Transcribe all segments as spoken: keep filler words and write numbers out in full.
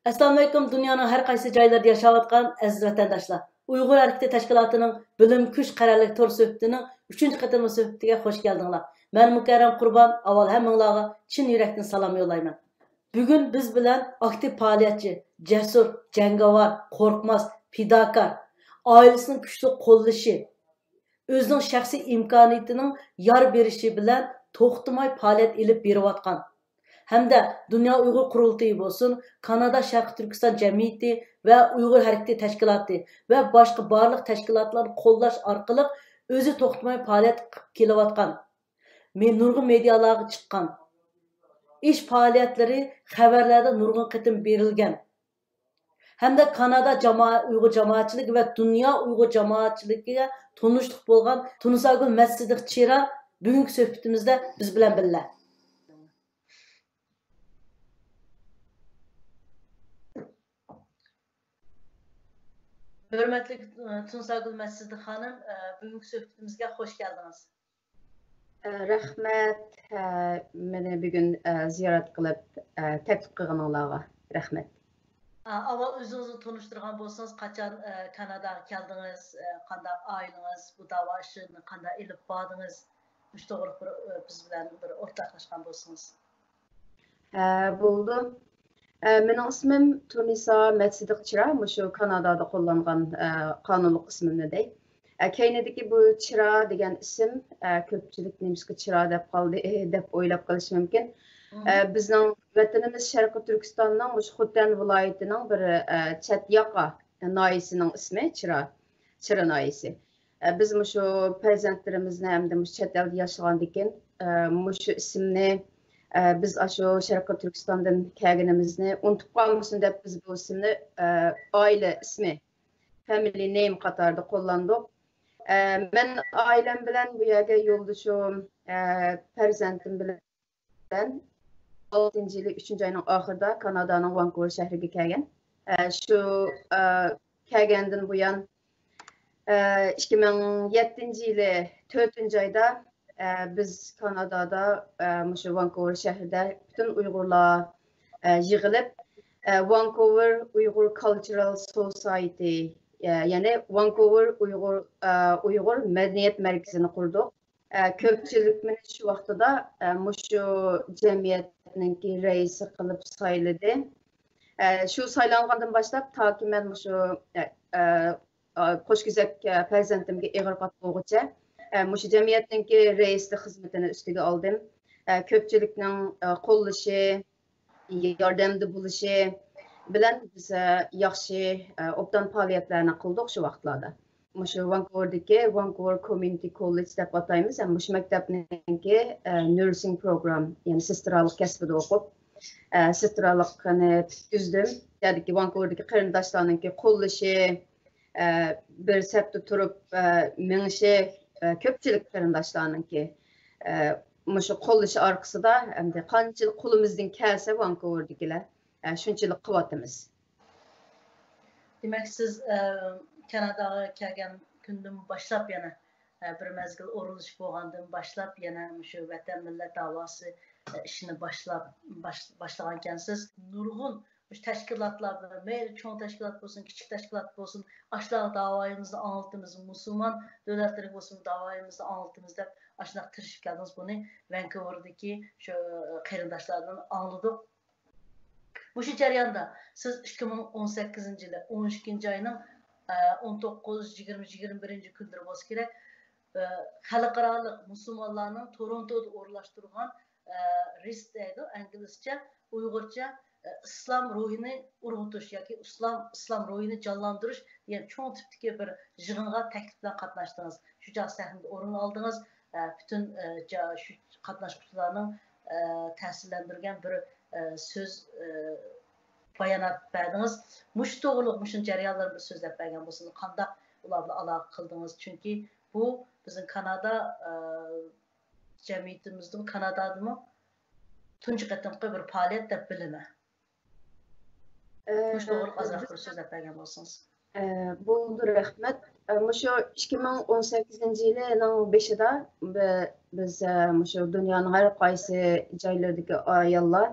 ئەسسالامۇئەلەيكۇم، دۇنيانىڭ ھەر قايسى جايلىرىدا ياشاۋاتقان ئەزىز ۋەتەنداشلار. ئۇيغۇر ھەرىكىتى تەشكىلاتىنىڭ بىلىم كۈچ قەرەللىك تور سۆھبىتىنىڭ ئۈچىنچى قېتىملىق سۆھبىتىگە خوش كەلدىڭلار. مەن مۇكەررەم قۇربان، ئاۋۋال ھەممىڭلارغا چىن يۈرەكتىن سالام يوللايمەن. بۈگۈن بىز بىلەن ئاكتىپ پائالىيەتچى، جەسۇر، جەڭگىۋار، قورقماس، پىداكار، ئائىلىسىنىڭ كۈچلۈك قوللىشى، ئۆزىنىڭ شەخسىي ئىمكانىيىتىنىڭ يار بېرىشى بىلەن توختىماي پائالىيەت ئېلىپ بېرىۋاتقان ھەمدە دۇنيا ئۇيغۇر قۇرۇلتىيى بولسۇن، كانادا شەرقىي تۈركىستان جەمئىيىتى ۋە ئۇيغۇر ھەرىكىتى تەشكىلاتى ۋە باشقا بارلىق تەشكىلاتلارنى قوللاش ئارقىلىق ئۆزى توختىماي پائالىيەت قىلىپ كېلىۋاتقان، مې-، نۇرغۇن مېدىيالارغا چىققان، ئىش پائالىيەتلىرى خەۋەرلەردە نۇرغۇن قېتىم بېرىلگەن، ھەمدە كانادا جاما-، ئۇيغۇر جامائەتچىلىكى ۋە دۇنيا ئۇيغۇر جامائەتچىلىكىگە تونۇشلۇق بولغان تۇنساگۈل مەتسىدىق چىرا بۈگۈنكى سۆھبىتىمىزدە بىز بىلەن بىللە. ھۆرمەتلىك، ئە، تۇنساگۈل مەتسىدىق خانىم، ئە، بۈگۈنكى سۆھبىتىمىزگە خوش كەلدىڭىز. ئە، رەھمەت، ئە، مېنى بۈگۈن، ئە، زىيارەت قىلىپ، ئە، تەكلىپ قىلغىنىڭلارغا رەھمەت. ئا، ئاۋۋال ئۆزىڭىزنى تونۇشتۇرغان بولسىڭىز، قاچان، ئە، كاناداغا كەلدىڭىز، ئە، قانداق ئائىلىڭىز، بۇ داۋا ئىشىنى قانداق ئېلىپ باردىڭىز؟ مۇشۇ توغرىلىق بىر، ئە، بىز بىلەن بىر ئورتاقلاشقان بولسىڭىز. ھە، بولىدۇ. ئە، مېنىڭ ئىسمىم تۇرنىسا مەتسىدىق چىرا، مۇشۇ كانادادا قوللانغان، ئە، قانۇنلۇق ئىسمىمنى دەي. ئە، كەينىدىكى بۇ چىرا دېگەن ئىسىم، ئە، كۆپچىلىك نېمىشقا چىرا دەپ قالدى، دەپ ئويلاپ قېلىشى مۇمكىن. ئە، بىزنىڭ ۋەتىنىمىز شەرقىي تۈركىستاننىڭ مۇشۇ خوتەن ۋىلايىتىنىڭ بىر، ئە، چەت ياقا ناھىيىسىنىڭ ئىسمى چىرا، چىرا ناھىيىسى. ئە، بىز مۇشۇ پەرزەنتلىرىمىزنى ھەمدە مۇشۇ چەت ئەلدە ياشىغاندىكىن، ئە، مۇشۇ ئىسىمنى، ئە، بىز ئاشۇ شەرقىي تۈركىستاندىن كەلگىنىمىزنى ئۇنتۇپ قالمىسۇن دەپ، بىز بۇ ئىسىمنى، ئە، ئائىلە ئىسمى، فامىلى نېيم قاتارىدا قوللاندۇق. ئە، مەن ئائىلەم بىلەن بۇ يەرگە يولدىشىم، ئە، پەرزەنتىم بىلەن ئالتىنچى يىلى ئۈچىنچى ئاينىڭ ئاخىرىدا كانادانىڭ ۋانكوۋېر شەھىرىگە كەلگەن. ئە، شۇ، ئە، كەلگەندىن بۇيان، ئە، ئىككى مىڭ يەتتىنچى يىلى تۆتىنچى ئايدا، ئە، بىز كانادادا، ئە، مۇشۇ ۋانكوۋېر شەھىرىدە پۈتۈن ئۇيغۇرلار، ئە، يىغىلىپ، ئە، ۋانكوۋېر ئۇيغۇر كالچرال سوسايتى، ئە، يەنى ۋانكوۋېر ئۇيغۇر، ئە، ئۇيغۇر مەدەنىيەت مەركىزىنى قۇردۇق. ئە، كۆپچىلىك مېنى شۇ ۋاقتىدا، ئە، مۇشۇ جەمئىيەتنىڭكى رەئىسى قىلىپ سايلىدى. ئە، شۇ سايلانغاندىن باشلاپ تاكى مەن مۇشۇ، ئە، ئە، ئا، قوشكېزەك، ئە، پەرزەنتىمگە ئېغىر پات بولغۇچە، ئە، مۇشۇ جەمئىيەتنىڭكى رەئىسلىك خىزمىتىنى ئۈستىگە ئالدىم. ئە، كۆپچىلىكنىڭ، ئە، قوللىشى، ياردەمدە بولۇشى بىلەن بىز، ئە، ياخشى، ئە، ئوبدان پائالىيەتلەرنى قىلدۇق شۇ ۋاقىتلاردا. مۇشۇ ۋانكوۋېردىكى ۋانكوۋېر كوميۇنىتى كوللېج دەپ ئاتايمىز. ھەم مۇشۇ مەكتەپنىڭكى، ئە، نۇرسىڭ پروگرام، يەنى سېسترالىق كەسپىدە ئوقۇپ، ئە، سېسترالىقنى پۈتكۈزدۈم. يەردىكى ۋانكوۋېردىكى قېرىنداشلارنىڭكى قوللىشى، ئە، بىر سەپتە تۇرۇپ، ئە، مېڭىشى، ئە، كۆپچىلىك قېرىنداشلارنىڭكى، ئە، مۇشۇ قوللىشى ئارقىسىدا، ئەمدى قانچىلىك قولىمىزدىن كەلسە ۋانكوۋېردىكىلەر، ئە، شۇنچىلىك قىلىۋاتىمىز. دېمەك، سىز، ئە، كاناداغا كەلگەن كۈندىن باشلاپ يەنە، ئە، بىر مەزگىل ئورۇنلىشىپ بولغاندىن باشلاپ يەنە مۇشۇ ۋەتەن مىللەت داۋاسى، ئە، ئىشىنى باشلاپ، باش-، باشلىغانكەنسىز. نۇرغۇن مۇشۇ تەشكىلاتلار بىلەن، مەيلى چوڭ تەشكىلات بولسۇن، كىچىك تەشكىلات بولسۇن، ئاشۇلارغا داۋايىمىزنى ئاڭلىتىمىز، مۇسۇلمان دۆلەتلىرىگە بولسۇن، داۋايىمىزنى ئاڭلىتىمىز دەپ ئاشۇنداق تىرىشىپ كەلدىڭىز. بۇنى ۋانكوۋېردىكى شۇ قېرىنداشلاردىن ئاڭلىدۇق. مۇشۇ جەرياندا سىز ئىككى مىڭ ئون سەككىزىنچى يىلى ئون ئىككىنچى ئاينىڭ، ئە، ئون توققۇز، يىگىرمە، يىگىرمە بىرىنچى كۈنلىرى بولسا كېرەك، ئە، خەلقئارالىق مۇسۇلمانلارنىڭ تورونتودا ئورۇنلاشتۇرغان، ئە، رىست دەيدۇ ئىنگلىزچە، ئۇيغۇرچە، ئە، ئىسلام روھىنى ئۇرغۇتۇش ياكى ئىسلام، ئىسلام روھىنى جانلاندۇرۇش دېگەن چوڭ تىپتىكى بىر يىغىنغا تەكلىپ بىلەن قاتناشتىڭىز. شۇ چاغ سەھنىدە ئورۇن ئالدىڭىز. ئە، پۈتۈن، ئە، جا-، شۇ قاتناشقۇچىلارنىڭ، ئە، تەسىرلەندۈرگەن بىر، ئە، سۆز، ئە، بايانات بەردىڭىز. مۇشۇ توغرىلىق مۇشۇ جەريانلارنى بىر سۆزلەپ بەرگەن بولسىڭىز، قانداق ئۇلار بىلەن ئالاقە قىلدىڭىز؟ چۈنكى بۇ بىزنىڭ كانادا، ئە، جەمئىيىتىمىزدىمۇ، كانادادىمۇ تۇنجى قېتىمقى بىر پائالىيەت دەپ بىلىمەن. ئە، مۇشۇ توغرىلىق ئازراق بىر سۆزلەپ بەرگەن بولسىڭىز. ئە، بولدى، رەھمەت. ئە، مۇشۇ ئىككى مىڭ ئون سەككىزىنچى يىلىنىڭ بېشىدا بى-، بىز، ئە، مۇشۇ دۇنيانىڭ ھەر قايسى جايلىرىدىكى ئاياللار،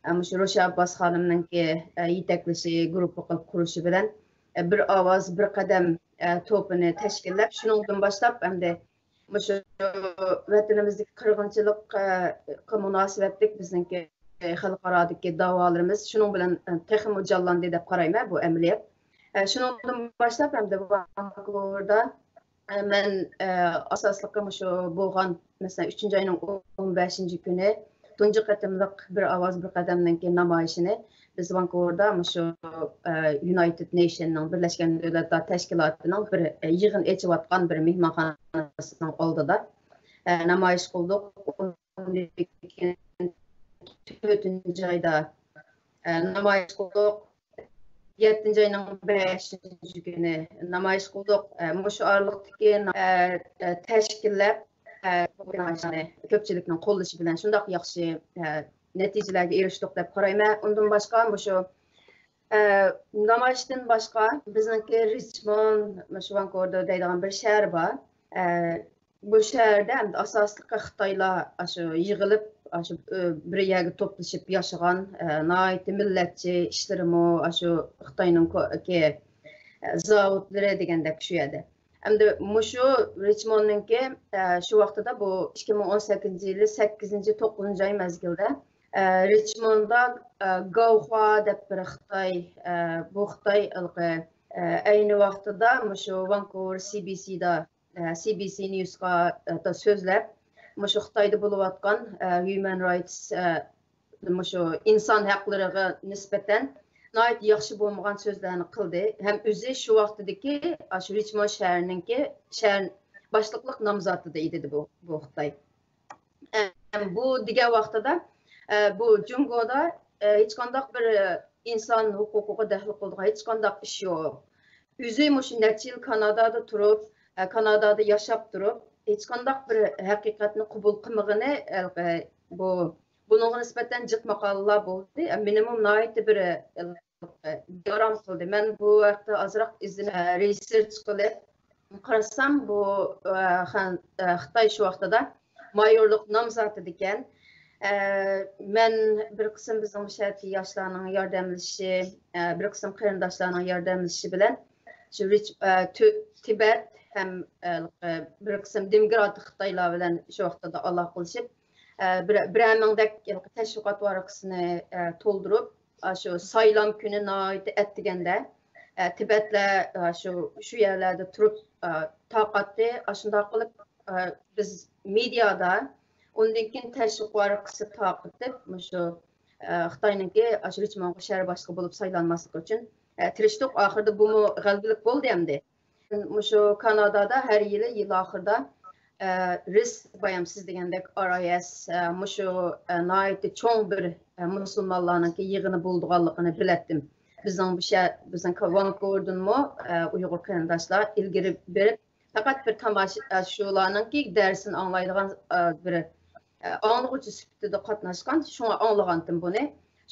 ئە، مۇشۇ روشەن ئابباس خانىمنىڭكى، ئە، يېتەكلىشى، گۇرۇپپا قىلىپ قۇرۇشى بىلەن، ئە، بىر ئاۋاز، بىر قەدەم، ئە، توپىنى تەشكىللەپ، شۇنىڭدىن باشلاپ ئەمدى مۇشۇ ۋەتىنىمىزدىكى قىرغىنچىلىققا مۇناسىۋەتلىك بىزنىڭكى خەلقئارادىكى داۋالىرىمىز شۇنىڭ بىلەن، ئە، تېخىمۇ جانلاندى دەپ قارايمەن بۇ ئەمەلىيەت. ئە، شۇنىڭدىن باشلاپ ئەمدى ۋانكوۋېردا، ئە، مەن، ئە، ئاساسلىقى مۇشۇ بولغان، مەسىلەن، ئۈچىنچى ئاينىڭ ئون بەشىنچى كۈنى تۇنجى قېتىملىق بىر ئاۋاز، بىر قەدەمنىڭكى نامايىشىنى بىز ۋانكوۋېردا مۇشۇ، ئە، يۇنايتېد نېيشننىڭ، بىرلەشكەن دۆلەتلەر تەشكىلاتىنىڭ بىر، ئە، يىغىن ئېچىۋاتقان بىر مېھمانخانىسىنىڭ ئالدىدا، ئە، نامايىش قىلدۇق. ئۇندىن كېيىن تۆتىنچى ئايدا، ئە، نامايىش قىلدۇق. يەتتىنچى ئاينىڭ بەشىنچى كۈنى نامايىش قىلدۇق. ئە، مۇشۇ ئارىلىقتىكى، ئە، ئە، تەشكىللەپ، ئە، كۆپچىلىكنىڭ قوللىشى بىلەن شۇنداق ياخشى، ئە، نەتىجىلەرگە ئېرىشتۇق دەپ قارايمەن. ئۇندىن باشقا مۇشۇ، ئە، نامايىشتىن باشقا بىزنىڭكى رىچموند، مۇشۇ ۋانكوۋېردا دەيدىغان بىر شەھەر بار. ئە، بۇ شەھەردە ئەمدى ئاساسلىقى خىتايلار ئاشۇ يىغىلىپ، ئاشۇ، ئۆ، بىر يەرگە توپلىشىپ ياشىغان، ئە، ناھايىتى مىللەتچى ئىشلىرىمۇ ئاشۇ خىتاينىڭ كو-، كى-، ئە، زاۋۇتلىرى دېگەندەك شۇ يەردە. ئەمدى مۇشۇ رىچموندنىڭكى، ئە، شۇ ۋاقتىدا بۇ ئىككى مىڭ ئون سەككىزىنچى يىلى سەككىزىنچى، توققۇزىنچى ئاي مەزگىلدە، ئە، رىچموندا، ئە، گاۋخۇا دەپ بىر خىتاي، ئە، بۇ خىتاي ھېلىقى، ئە، ئەينى ۋاقتىدا مۇشۇ ۋانكوۋېر سى بى سىدا، ئە، سى بى سى نيۇسقا، ئە، سۆزلەپ، مۇشۇ خىتايدا بولۇۋاتقان، ئە، ھيۇمەن رايتس، ئە، مۇشۇ ئىنسان ھەقلىرىغا نىسبەتەن ناھايىتى ياخشى بولمىغان سۆزلەرنى قىلدى. ھەم ئۆزى شۇ ۋاقتىدىكى ئاشۇ رىچموند شەھىرىنىڭكى شەھەر باشلىقلىق نامزاتىدا ئىدى بۇ، بۇ خىتاي. ئەم، بۇ دېگەن ۋاقتىدا، ئە، بۇ جۇڭگودا، ئە، ھېچقانداق بىر، ئە، ئىنسان ھوقۇقىغا دەخلى قىلىدىغان ھېچقانداق ئىش يوق. ئۆزى مۇشۇ نەچچە يىل كانادادا تۇرۇپ، ئە، كانادادا ياشاپ تۇرۇپ، ھېچقانداق بىر ھەقىقەتنى قوبۇل قىلمىغىنى، ئە، بۇ، بۇنىڭغا نىسبەتەن جىق ماقالىلەر بولدى. ئە، مېنىمۇ ناھايىتى بىر، ئە، ئارام قىلدى. مەن بۇ ھەقتە ئازراق ئىزدىنىپ، رېسېرچ قىلىپ قارىسام، بۇ، ئە، خەن-، ئە، خىتاي شۇ ۋاقتىدا مايورلۇق نامزاتىدىكەن. ئە، مەن بىر قىسىم بىزنىڭ مۇشۇ يەردىكى ياشلارنىڭ ياردەملىشىشى، ئە، بىر قىسىم قېرىنداشلارنىڭ ياردەملىشىشى بىلەن شۇ رىچ-، ئە، تۈ-، تىبەت ھەم، ئە، بىر قىسىم دېموكراتىك خىتايلار بىلەن شۇ ۋاقتىدا ئالاقىلىشىپ، ئە، بىر، بىرەر مىڭدەك تەشۋىقات ۋارىقىسىنى، ئە، تولدۇرۇپ، ئاشۇ سايلام كۈنى ناھايىتى ئەتىگەندە، ئە، تىبەتلەر، ئە، شۇ، شۇ يەرلەردە تۇرۇپ، ئە، تارقاتتى. ئاشۇنداق قىلىپ، ئە، بىز مېدىيادا ئۇندىن كېيىن تەشۋىق ۋارىقىسى تارقىتىپ، مۇشۇ، ئە، خىتاينىڭكى ئاشۇ رىچموندغا شەھەر باشلىقى بولۇپ سايلانماسلىقى ئۈچۈن، ئە، تىرىشتۇق. ئاخىرىدا بۇمۇ غەلىبىلىك بولدى ئەمدى. مۇشۇ كانادادا ھەر يىلى يىل ئاخىرىدا، ئە، رىس بايام سىز دېگەندەك ئار ئاي ئېس، ئە، مۇشۇ، ئە، ناھايىتى چوڭ بىر، ئە، مۇسۇلمانلارنىڭكى يىغىنى بولىدىغانلىقىنى بىلەتتىم. بىزنىڭ بۇ شە-، بىزنىڭ ۋانكوۋېردىنمۇ، ئە، ئۇيغۇر قېرىنداشلار ئىلگىرى بېرىپ، پەقەت بىر تاماشا-، ئە، شۇلارنىڭكى دەرسىنى ئاڭلايدىغان، ئە، بىر، ئە، ئاڭلىغۇچى سۈپىتىدە قاتناشقان، شۇڭا ئاڭلىغانتىم بۇنى.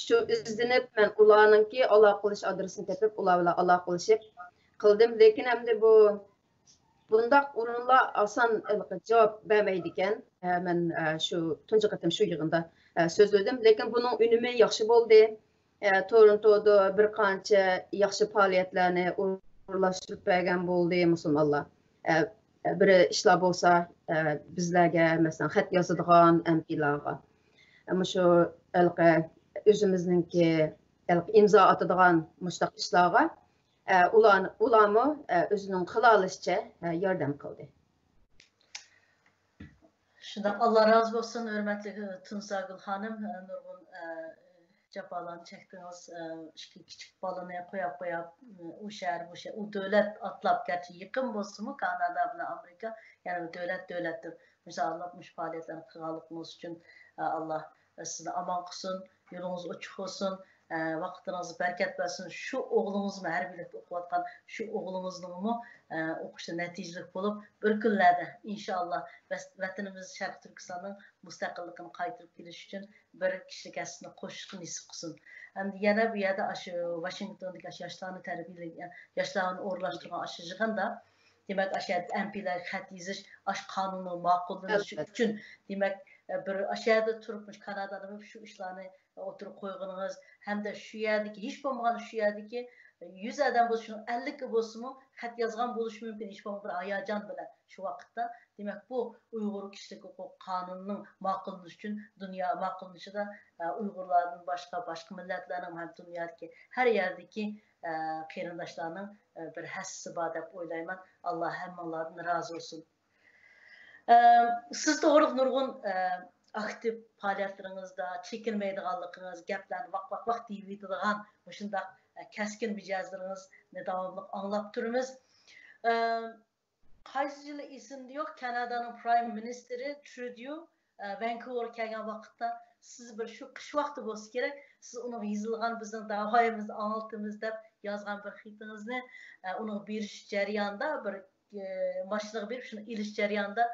شۇ ئىزدىنىپ، مەن ئۇلارنىڭكى ئالاقىلىشىش ئادرېسىنى تېپىپ، ئۇلار بىلەن ئالاقىلىشىپ قىلدىم. لېكىن ئەمدى بۇ بۇنداق ئورۇنلار ئاسان ھېلىقى جاۋاب بەرمەيدىكەن. ئە، مەن، ئە، شۇ تۇنجى قېتىم شۇ يىغىندا، ئە، سۆزلىدىم. لېكىن بۇنىڭ ئۈنۈمى ياخشى بولدى. ئە، تورونتودا بىر قانچە ياخشى پائالىيەتلەرنى ئورۇنلاشتۇرۇپ بەرگەن بولدى مۇسۇلمانلار. ئە، بىر ئىشلار بولسا، ئە، بىزلەرگە، مەسىلەن، خەت يازىدىغان ئەم پىلارغا، مۇشۇ ھېلىقى ئۆزىمىزنىڭكى ھېلىقى ئىمزا ئاتىدىغان مۇشۇنداق ئىشلارغا، ئە، ئۇلار، ئۇلارمۇ، ئە، ئۆزىنىڭ قىلالىشىچە، ئە، ياردەم قىلدى. شۇنداق، ئاللا رازى بولسۇن، ھۆرمەتلىك، ئە، تۇنساگۈل خانىم، ئە، نۇرغۇن، ئە، جاپالارنى چەكتىڭىز، ئە، ئىككى كىچىك بالىنى قوياپ، قوياپ، ئە، ئۇ شەھەر، بۇ شەھەر، ئۇ دۆلەت ئاتلاپ، گەرچە يېقىن بولسىمۇ، كانادا بىلەن ئامېرىكا، يەنى دۆلەت، دۆلەتتۇر. مۇشۇنداق مۇشۇ پائالىيەتلەرنى قىلغانلىقىڭىز ئۈچۈن، ئە، ئاللا سىزنى ئامان قىلسۇن، يولىڭىز ئوچۇق بولسۇن، ئە، ۋاقتىڭىزغا بەرىكەت بەرسۇن. شۇ ئوغلىڭىزمۇ، ھەربىيلىكتە ئوقۇۋاتقان شۇ ئوغلىڭىزنىڭمۇ، ئە، ئوقۇشتا نەتىجىلىك بولۇپ، بىر كۈنلەردە ئىنشائاللا ۋەس-، ۋەتىنىمىز شەرقىي تۈركىستاننىڭ مۇستەقىللىقىنى قايتۇرۇپ كېلىش ئۈچۈن بىر كىشىلىك ھەسسىسىنى قوشۇشقا نېسىپ قىلسۇن. ئەمدى يەنە بۇ يەردە ئاشۇ ۋاشىنگتوندىكى ئاشۇ ياشلارنى تەربىيەلىگەن، ياشلارنى ئورۇنلاشتۇرغان ئاشۇ يىغىندا، دېمەك، ئاشۇ يەردىكى ئەم پىلارغا خەت يېزىش، ئاشۇ قانۇننىڭ ماقۇللىنىشى ئۈچۈن، دېمەك، بىر ئاشۇ يەردە تۇرۇپ، مۇشۇ كانادادا بولۇپ شۇ ئىشلارنى ئوتتۇرىغا قويغىنىڭىز ھەمدە شۇ يەردىكى، ھېچ بولمىغاندا شۇ يەردىكى يۈز ئادەم بولسا، شۇنىڭ ئەللىكى بولسىمۇ خەت يازغان بولۇشى مۇمكىن، ھېچ بولمىغاندا بىر ھاياجان بىلەن شۇ ۋاقىتتا. دېمەك، بۇ ئۇيغۇر كىشىلىك ھوقۇق قانۇنىنىڭ ماقۇللىنىشى ئۈچۈن دۇنيا ماقۇللىنىشىدا، ئە، ئۇيغۇرلاردىن باشقا، باشقا مىللەتلەرنىڭ ھەم دۇنيادىكى ھەر يەردىكى، ئە، قېرىنداشلارنىڭ، ئە، بىر ھەسسىسى بار دەپ ئويلايمەن. ئاللا ھەممىڭلاردىن رازى بولسۇن. ئە، سىز توغرىلىق نۇرغۇن، ئە، ئاكتىپ پائالىيەتلىرىڭىزدا چېكىنمەيدىغانلىقىڭىز، گەپلەرنى ۋاق، ۋاق، ۋاق دېيىۋېتىدىغان مۇشۇنداق، ئە، كەسكىن مىجەزلىرىڭىزنى داۋاملىق ئاڭلاپ تۇرىمىز. ئە، قايسى يىلى ئېسىمدە يوق، كانادانىڭ پرايم مىنىستىرى ترۇديو، ئە، ۋانكوۋېرغا كەلگەن ۋاقىتتا، سىز بىر شۇ قىش ۋاقتى بولسا كېرەك، سىز ئۇنىڭغا يېزىلغان بىزنىڭ داۋايىمىزنى ئاڭلىتىمىز دەپ يازغان بىر خېتىڭىزنى، ئە، ئۇنىڭغا بېرىش جەريانىدا بىر، ئە، ماشىنىغا بېرىپ شۇنى ئېلىش جەريانىدا،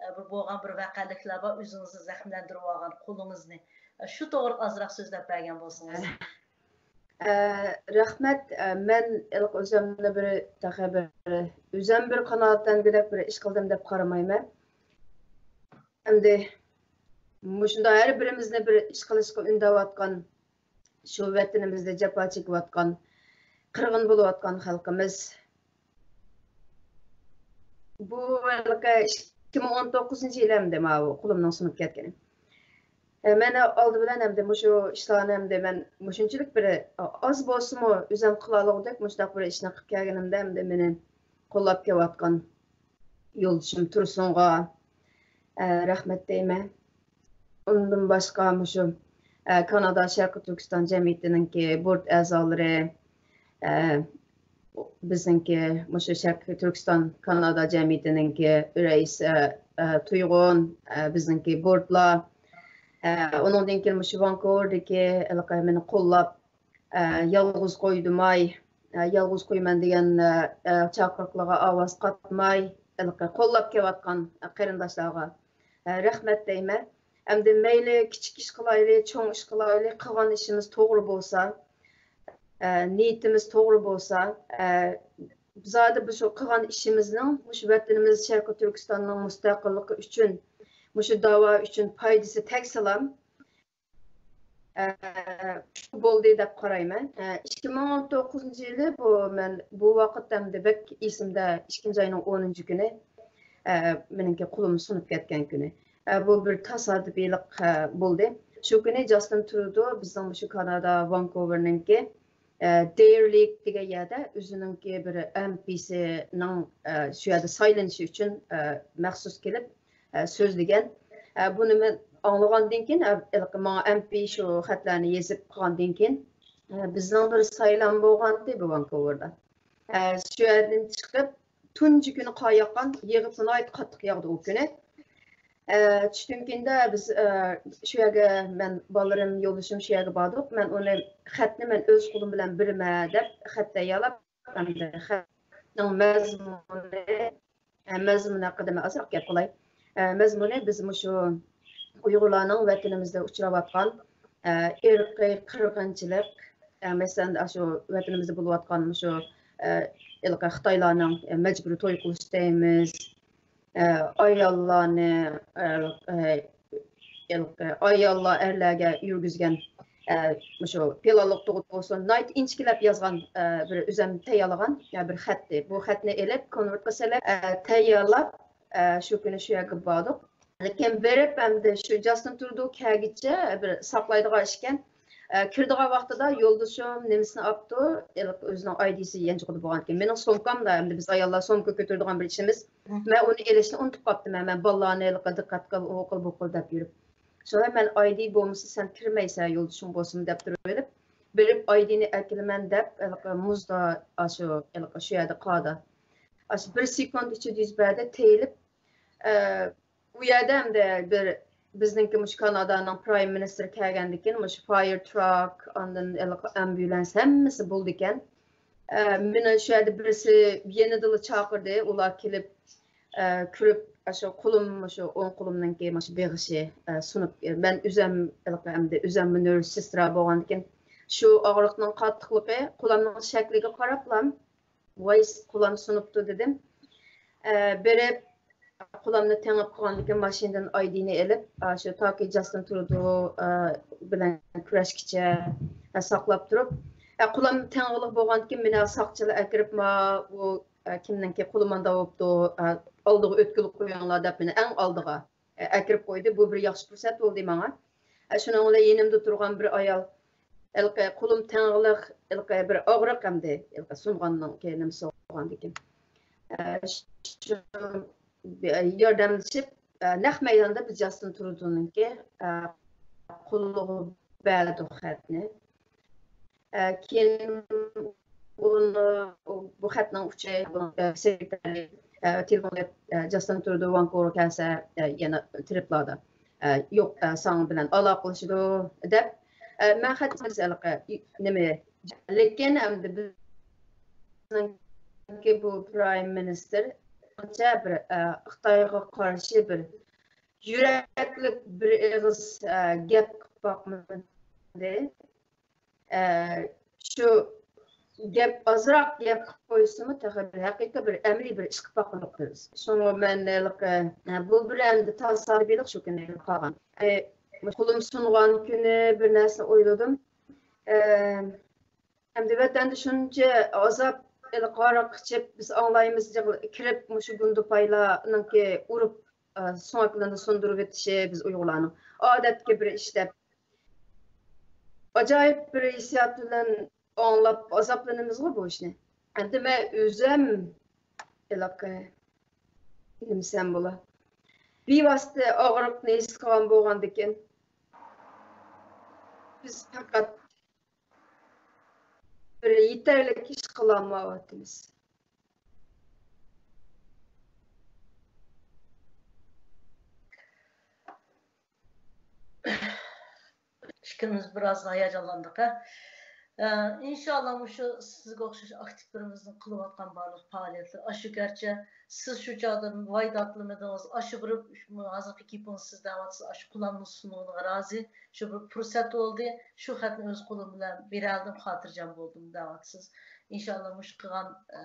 ئە، بىر بولغان بىر ۋەقەلىكلەر بار، ئۆزىڭىزنى زەخىملەندۈرۈۋالغان قولىڭىزنى. ئە، شۇ توغرىلىق ئازراق سۆزلەپ بەرگەن بولسىڭىز. ئە، رەھمەت. ئە، مەن ھېلىقى ئۆزۈمنى بىر، تېخى بىر، ئۆزۈم بىر قانائەتلەنگۈدەك بىر ئىش قىلدىم دەپ قارىمايمەن. ئەمدى مۇشۇنداق ھەر بىرىمىزنى بىر ئىش قىلىشقا ئۈندەۋاتقان، شۇ ۋەتىنىمىزدە جاپا چېكىۋاتقان، قىرغىن بولۇۋاتقان خەلقىمىز. بۇ ھېلىقى ئىككى مىڭ ئون توققۇزىنچى يىل ئەمدى ماۋۇ قولۇمنىڭ سۇنۇپ كەتكىنى. ئە، مەن ئالدى بىلەن ئەمدى مۇشۇ ئىشلارنى ئەمدى مەن مۇشۇنچىلىك بىر ئاز بولسىمۇ ئۆزۈم قىلالىغۇدەك مۇشۇنداق بىر ئىشنى قىلىپ كەلگىنىمدە ئەمدى مېنى قوللاپ كېلىۋاتقان يولدىشىم تۇرسۇنغا، ئە، رەھمەت دەيمەن. ئۇندىن باشقا مۇشۇ، ئە، كانادا شەرقىي تۈركىستان جەمئىيىتىنىڭكى بورت ئەزالىرى، ئە، بىزنىڭكى مۇشۇ شەرقىي تۈركىستان كانادا جەمئىيىتىنىڭكى رەئىسى، ئە، تۇيغۇن، ئە، بىزنىڭكى بورتلار، ئە، ئۇنىڭدىن كېيىن مۇشۇ ۋانكوۋېردىكى ھېلىقى مېنى قوللاپ، ئە، يالغۇز قويدۇماي، ئە، يالغۇز قويىمەن دېگەن، ئە، ئە، چاقىرىقلارغا ئاۋاز قاتماي، ھېلىقى قوللاپ كېلىۋاتقان قېرىنداشلارغا، ئە، رەھمەت دەيمەن. ئەمدى مەيلى كىچىك ئىش قىلايلى، چوڭ ئىش قىلايلى، قىلغان ئىشىمىز توغرا بولسا، ئە، نىيىتىمىز توغرا بولسا، ئە، زادى بۇ شۇ قىلغان ئىشىمىزنىڭ مۇشۇ ۋەتىنىمىز شەرقىي تۈركىستاننىڭ مۇستەقىللىقى ئۈچۈن، مۇشۇ داۋا ئۈچۈن پايدىسى تەگسىلا، ئە، بولدى دەپ قارايمەن. ئە، ئىككى مىڭ ئون توققۇزىنچى يىلى بۇ مەن بۇ ۋاقىت ئەمدى بەك ئېسىمدە، ئىككىنچى ئاينىڭ ئونىنچى كۈنى، ئە، مېنىڭكى قولۇم سۇنۇپ كەتكەن كۈنى. ئە، بۇ بىر تاسادىپىيلىق، ئە، بولدى. شۇ كۈنى جاستىن ترۇدو بىزنىڭ مۇشۇ كانادا ۋانكوۋېرنىڭكى، ئە، دېير لېيك دېگەن يەردە ئۆزىنىڭكى بىر ئەم پىسىنىڭ، ئە، شۇ يەردە سايلىنىشى ئۈچۈن، ئە، مەخسۇس كېلىپ، ئە، سۆزلىگەن. ئە، بۇنى مەن ئاڭلىغاندىن كېيىن، ئە، ھېلىقى ماڭا ئەم پى شۇ خەتلەرنى يېزىپ قىلغاندىن كېيىن، ئە، بىزنىڭ بىر سايلام بولغانىدى بۇ ۋانكوۋېردا. ئە، شۇ يەردىن چىقىپ، تۇنجى كۈنى قار ياغقان، يېغىپ ناھايىتى قاتتىق ياغدى ئۇ كۈنى. ئە، چۈشتىن كېيىندە بىز، ئە، شۇ يەرگە مەن، بالىلىرىم، يولدىشىم شۇ يەرگە باردۇق. مەن ئۇنى، خەتنى مەن ئۆز قولۇم بىلەن بېرىمەن دەپ خەت تەييارلاپ، ئەمدى خەتنىڭ مەزمۇنى، ئە، مەزمۇنى ھەققىدە مەن ئازراق گەپ قىلاي. ئە، مەزمۇنى بىز مۇشۇ ئۇيغۇرلارنىڭ ۋەتىنىمىزدە ئۇچراۋاتقان، ئە، ئىرقىي قىرغىنچىلىق، ئە، مەسىلەن، ئاشۇ ۋەتىنىمىزدە بولۇۋاتقان مۇشۇ، ئە، ھېلىقى خىتايلارنىڭ، ئە، مەجبۇرىي توي قىلىش دەيمىز، ئە، ئاياللارنى، ئە، ئە، ھېلىقى ئاياللار ئەرلەرگە يۈرگۈزگەن، ئە، مۇشۇ پىلانلىق تۇغۇت بولسۇن، ناھايىتى ئىنچىكىلەپ يازغان، ئە، بىر ئۆزۈم تەييارلىغان، ئە، بىر خەتتى. بۇ خەتنى ئېلىپ، كونۋېرتقا سېلىپ، ئە، تەييارلاپ، ئە، شۇ كۈنى شۇ يەرگە باردۇق. لېكىن بېرىپ، ئەمدى شۇ جاستىن ترۇدو كەلگىچە بىر ساقلايدىغان ئىشكەن. ئە، كىرىدىغان ۋاقتىدا يولدىشىم نېمىسىنى ئاپتۇ، ھېلىقى ئۆزىنىڭ ئايدىسى يانچۇقىدا بولغانىكەن. مېنىڭ سومكامدا، ئەمدى بىز ئاياللار سومكا كۆتۈرىدىغان بىر ئىشىمىز. مەن ئۇنى ئېلىشنى ئۇنتۇپ قاپتىمەن. مەن بالىلارنى ھېلىقى دىققەت قىل، ئۇ قىل، بۇ قىل دەپ يۈرۈپ. شۇڭا مەن ئايدى بولمىسا سەن كىرمەيسەن، يولدىشىڭ بولسىمۇ دەپ تۇرۇۋېلىپ، بېرىپ ئايدىنى ئەكېلىمەن دەپ، ھېلىقى مۇزدا، ئاشۇ، ھېلىقى شۇ يەردە قاردا. ئاشۇ بىر سېكۇنت ئىچىدە يۈز بەردى، تېيىلىپ، ئە، ئۇ يەردە ئەمدى بىر بىزنىڭكى مۇشۇ كانادانىڭ پرايم مىنىستىرى كەلگەندىن كېيىن مۇشۇ فاير تراك، ئاندىن ھېلىقى ئامبۇلانس ھەممىسى بولىدىكەن. ئە، مېنى شۇ يەردە بىرسى يېنىدىلا چاقىردى، ئۇلار كېلىپ، ئە، كىرىپ، ئاشۇ قولۇم، مۇشۇ ئوڭ قولۇمنىڭكى مۇشۇ بېغىشى، ئە، سۇنۇپ، مەن ئۆزەم ھېلىقى ئەمدى ئۆزەممۇ نۆرس سېسترا بولغاندىكىن شۇ ئاغرىقنىڭ قاتتىقلىقى، قولۇمنىڭ شەكلىگە قاراپلا، ۋاي، قولۇم سۇنۇپتۇ دېدىم. ئە، بېرىپ، قولامنى تېڭىپ قالغاندىكىن ماشىنىدىن ئايدىنى ئېلىپ، ئاشۇ تاكى جاستىن ترۇدو، ئە، بىلەن كۈرەشكىچە، ئە، ساقلاپ تۇرۇپ، ئە، قولام تېڭىغلىق بولغاندىكىن مېنى ساقچىلار ئەكىرىپ، ما، ئۇ، ئە، كىمنىڭكى قولى ماندا بوپتۇ، ئە، ئالدىغا ئۆتكىلى قويۇڭلار دەپ مېنى ئەڭ ئالدىغا، ئە، ئەكىرىپ قويدى. بۇ بىر ياخشى پۇرسەت بولدى ماڭا. ئە، شۇنىڭ بىلەن يېنىمدا تۇرغان بىر ئايال، ھېلىقى قولۇم تېڭىغلىق، ھېلىقى بىر ئاغرىق ئەمدى، ھېلىقى سۇنغاننىڭكى نېمىسى بولغاندىكىن. ئە، شۇ ياردەملىشىپ، ئە، نەق مەيداندا بىز جاستىن ترۇدونىڭكى، ئە، قولىغا بەردۇق خەتنى. ئە، كېيىن ئۇنى، بۇ خەتنىڭ ئۇچى، ئە، سېكرېتارى، ئە، تېلېفون قىلىپ، ئە، جاستىن ترۇدو ۋانكوۋېرغا كەلسە، ئە، يەنە ترىپلاردا، ئە، يوق، ئە، ساڭا بىلەن ئالاقىلىشىدۇ دەپ، ئە، مەن خەت ھېلىقى، نېمە، لېكىن ئەمدى بىزنىڭكى بۇ پرايم مىنىستىر ئانچە بىر، ئە، خىتايغا قارشى بىر يۈرەكلىك بىر ئېغىز، ئە، گەپ قىلىپ باقمىدى. ئە، شۇ گەپ ئازراق گەپ قىلىپ قويسىمۇ، تېخى بىر ھەقىقىي بىر ئەمەلىي بىر ئىش قىلىپ باققىلىق بىز. شۇڭا مەن ھېلىقى، ئە، بۇ بىر ئەمدى تاسادىپىيلىق شۇ كۈنى قالغان. ئە، قولۇم سۇنغان كۈنى بىر نەرسىنى ئويلىدىم. ئە، ئەمدى ۋەتەندە شۇنچە ئازاب، ھېلىقى ھاراق ئىچىپ، بىز ئاڭلايمىز، يىغلا-، كىرىپ مۇشۇ گۇندىپايلارنىڭكى ئۇرۇپ، ئە، سۆڭەكلىرىنى سۇندۇرۇۋېتىشى بىز ئۇيغۇرلارنىڭ ئادەتتىكى بىر ئىش دەپ، ئاجايىپ بىر ھېسسىيات بىلەن ئاڭلاپ ئازابلىنىمىزغۇ بۇ ئىشنى. ئەمدى مەن ئۆزۈم ھېلىقى نېمىسەم بولا، بىۋاسىتە ئاغرىقنى ھېس قىلغان بولغاندىكىن، بىز پەقەت بىر يېتەرلىك ئىش قىلالمايۋاتىمىز. ئىككىمىز بىراز ھاياجانلاندۇق، ھە. ئە، ئىنشاللا مۇشۇ سىزگە ئوخشاش ئاكتىپلىرىمىزنىڭ قىلىۋاتقان بارلىق پائالىيەتلىرى، ئاشۇ گەرچە سىز شۇ چاغدا ۋاي داتلىمىدىڭىز، ئاشۇ بىر، ھازىرقى گېپىڭىز سىز دەۋاتىسىز، ئاشۇ قولامنى سۇنغىنىغا رازى، شۇ بىر پۇرسەت بولدى، شۇ خەتنى ئۆز قولۇم بىلەن بېرەلىدىم، خاتىرجەم بولدۇم دەۋاتىسىز. ئىنشاللا مۇشۇ قىلغان، ئە،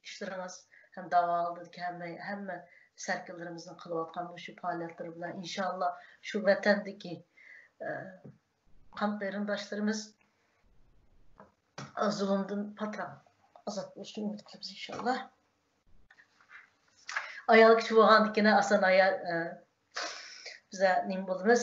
ئىشلىرىڭىز ھەم داۋا ئالدىدىكى ھەممە، ھەممە سەركىلىرىمىزنىڭ قىلىۋاتقان مۇشۇ پائالىيەتلىرى بىلەن ئىنشاللا شۇ ۋەتەندىكى، ئە، قان قېرىنداشلىرىمىز زۇلۇمدىن پاتراق ئازاد بولۇشىنى ئۈمىد قىلىمىز ئىنشاللا. ئايال كىشى بولغاندىكىن ئاسان ئايال، ئە، بىزە نېمە بولىمىز؟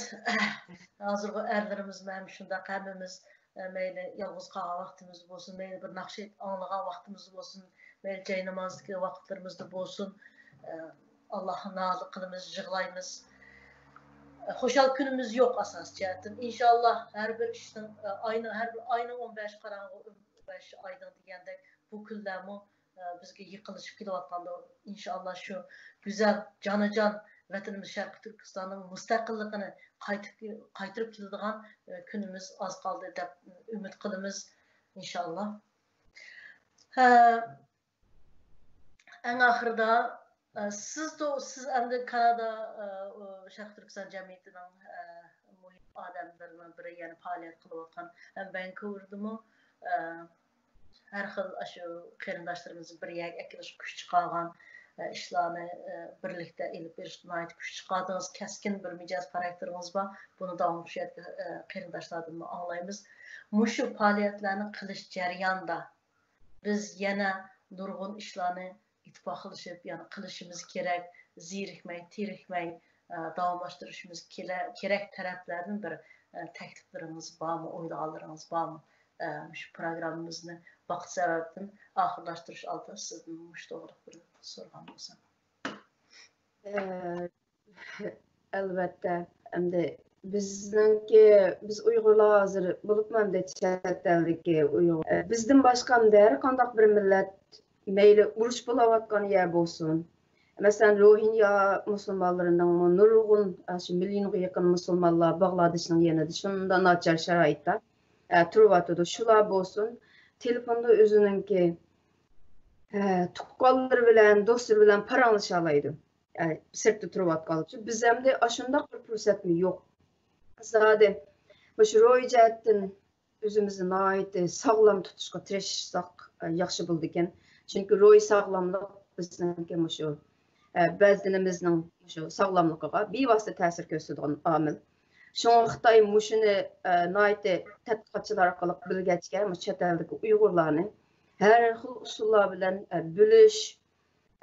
ھازىرغۇ ئەرلىرىمىزمۇ ھەم شۇنداق ھەممىمىز، ئە، مەيلى يالغۇز قالغان ۋاقتىمىزدا بولسۇن، مەيلى بىر ناخشا ئاڭلىغان ۋاقتىمىزدا بولسۇن، مەيلى جاي نامازدىكى ۋاقىتلىرىمىزدا بولسۇن، ئە، ئاللاھقا نالە قىلىمىز، يىغلايمىز. ئە، خۇشال كۈنىمىز يوق ئاساسىي جەھەتتىن. ئىنشاللا ھەر بىر ئىشنىڭ، ئە، ئاينىڭ، ھەر بىر ئاينىڭ ئون بەش قاراڭغۇ، ئون بەش ئايدىڭ دېگەندەك بۇ كۈنلەرمۇ ئە، بىزگە يېقىنلىشىپ كېلىۋاتقاندۇ. ئىنشاللا شۇ گۈزەل، جانىجان ۋەتىنىمىز شەرقىي تۈركىستاننىڭ مۇستەقىللىقىنى قايتىپ، قايتۇرۇپ كېلىدىغان، ئە، كۈنىمىز ئاز قالدى دەپ ئۈمىد قىلىمىز، ئىنشاللا. ھە، ئەڭ ئاخىرىدا، ئە، سىز تو-، سىز ئەمدى كانادا، ئە، ئۇ شەرقىي تۈركىستان جەمئىيىتىنىڭ، ئە، مۇھىم ئادەملىرىنىڭ بىرى، يەنى پائالىيەت قىلىۋاتقان ھەم ۋانكوۋېردىمۇ، ئە، ھەر خىل ئاشۇ قېرىنداشلىرىمىزنى بىر يەرگە ئەكېلىشكە كۈچ چىقارغان، ئە، ئىشلارنى، ئە، بىرلىكتە ئېلىپ بېرىشقا ناھايىتى كۈچ چىقاردىڭىز. كەسكىن بىر مىجەز خاراكتېرىڭىز بار. بۇنى داۋاملىق شۇ يەردىكى، ئە، قېرىنداشلاردىنمۇ ئاڭلايمىز. مۇشۇ پائالىيەتلەرنى قىلىش جەريانىدا بىز يەنە نۇرغۇن ئىشلارنى ئىتتىپاقلىشىپ، يەنە قىلىشىمىز كېرەك، زېرىكمەي، تېرىكمەي، ئە، داۋاملاشتۇرۇشىمىز كېلە-، كېرەك تەرەپلەردىن بىر، ئە، تەكلىپلىرىڭىز بارمۇ، ئويلىغانلىرىڭىز بارمۇ؟ ئە، مۇشۇ پروگراممىمىزنى ۋاقىت سەۋەبىدىن ئاخىرلاشتۇرۇش ئالدىدا سىزدىن مۇشۇ توغرىلىق بىر سورىغان بولسام. ئە، ئەلۋەتتە، ئەمدى بىزنىڭكى، بىز ئۇيغۇرلار ھازىر بولۇپمۇ ئەمدى چەت ئەلدىكى ئۇيغۇر، ئە، بىزدىن باشقا ئەمدى ھەر قانداق بىر مىللەت مەيلى ئۇرۇش بولاۋاتقان يەر بولسۇن، مەسىلەن، روھىنيا مۇسۇلمانلىرىنىڭمۇ نۇرغۇن، ئاشۇ مىليونغا يېقىن مۇسۇلمانلار باغلادېشنىڭ يېنىدا شۇنداق ناچار شارائىتتا، ئە، تۇرۇۋاتىدۇ. شۇلار بولسۇن، تېلېفوندا ئۆزىنىڭكى، ئە، تۇغقانلىرى بىلەن، دوستلىرى بىلەن پاراڭلىشالايدۇ. ئە، سىرتتا تۇرۇۋاتقانلىقى ئۈچۈن. بىز ئەمدى ئاشۇنداق بىر پۇرسەتمۇ يوق. زادى مۇشۇ روھىي جەھەتتىن ئۆزىمىزنى ناھايىتى ساغلام تۇتۇشقا تىرىشساق، ئە، ياخشى بولىدىكەن. چۈنكى روھىي ساغلاملىق بىزنىڭكى مۇشۇ، ئە، بەدىنىمىزنىڭ شۇ ساغلاملىقىغا بىۋاسىتە تەسىر كۆرسىتىدىغان ئامىل. شۇڭا خىتاي مۇشۇنى، ئە، ناھايىتى تەتقىقاتچىلار ئارقىلىق بىلگەچكە، مۇشۇ چەت ئەلدىكى ئۇيغۇرلارنى ھەر خىل ئۇسۇللار بىلەن، ئە، بۆلۈش،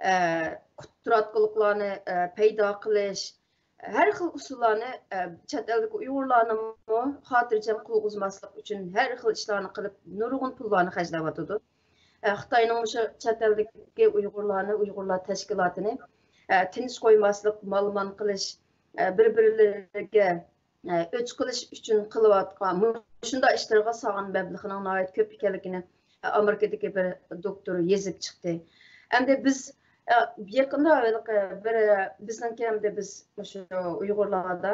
ئە، قۇتراتقۇلۇقلارنى، ئە، پەيدا قىلىش، ھەر خىل ئۇسۇللارنى، ئە، چەت ئەلدىكى ئۇيغۇرلارنىمۇ خاتىرجەم قىلغۇزماسلىق ئۈچۈن ھەر خىل ئىشلارنى قىلىپ، نۇرغۇن پۇللارنى خەجلەۋاتىدۇ. ئە، خىتاينىڭ مۇشۇ چەت ئەلدىكى ئۇيغۇرلارنى، ئۇيغۇرلار تەشكىلاتىنى، ئە، تىنچ قويماسلىق، مالىمان قىلىش، ئە، بىر-بىرلىرىگە ئە، ئۆچ قىلىش ئۈچۈن قىلىۋاتقان مۇشۇنداق ئىشلىرىغا سالغان مەبلىغىنىڭ ناھايىتى كۆپ ئىكەنلىكىنى، ئە، ئامېرىكىدىكى بىر دوكتور يېزىپ چىقتى. ئەمدى بىز، ئە، يېقىندا ھېلىقى بىر، بىزنىڭكى ئەمدى بىز مۇشۇ ئۇيغۇرلاردا،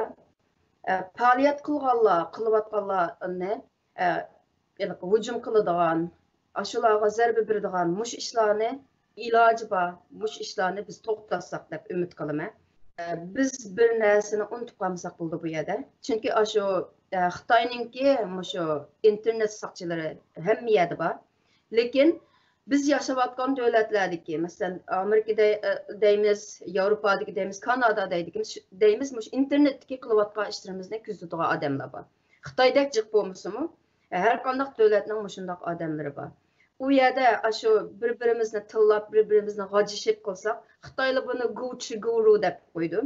ئە، پائالىيەت قىلغانلار، قىلىۋاتقانلارنى، ئە، ھېلىقى ھۇجۇم قىلىدىغان، ئاشۇلارغا زەربە بېرىدىغان مۇشۇ ئىشلارنى ئىلاجى بار، مۇشۇ ئىشلارنى بىز توختاتساق دەپ ئۈمىد قىلىمەن. ئە، بىز بىر نەرسىنى ئۇنتۇپ قالمىساق بولىدۇ بۇ يەردە. چۈنكى ئاشۇ، ئە، خىتاينىڭكى مۇشۇ ئىنتېرنېت ساقچىلىرى ھەممە يەردە بار. لېكىن بىز ياشاۋاتقان دۆلەتلەردىكى، مەسىلەن، ئامېرىكا دەي-، ئە، دەيمىز، ياۋروپادىكى دەيمىز، كانادا دەيدىكى، دەيمىز، مۇشۇ ئىنتېرنېتتىكى قىلىۋاتقان ئىشلىرىمىزنى كۆزىتىدىغان ئادەملەر بار. خىتايدەك جىق بولمىسىمۇ، ھەر قانداق دۆلەتنىڭ مۇشۇنداق ئادەملىرى بار. ئۇ يەردە ئاشۇ بىر-بىرىمىزنى تىللاپ، بىر-بىرىمىزنى غاجىشىپ قىلساق، خىتايلار بۇنى گۇچى گۇرۇ دەپ قويىدۇ.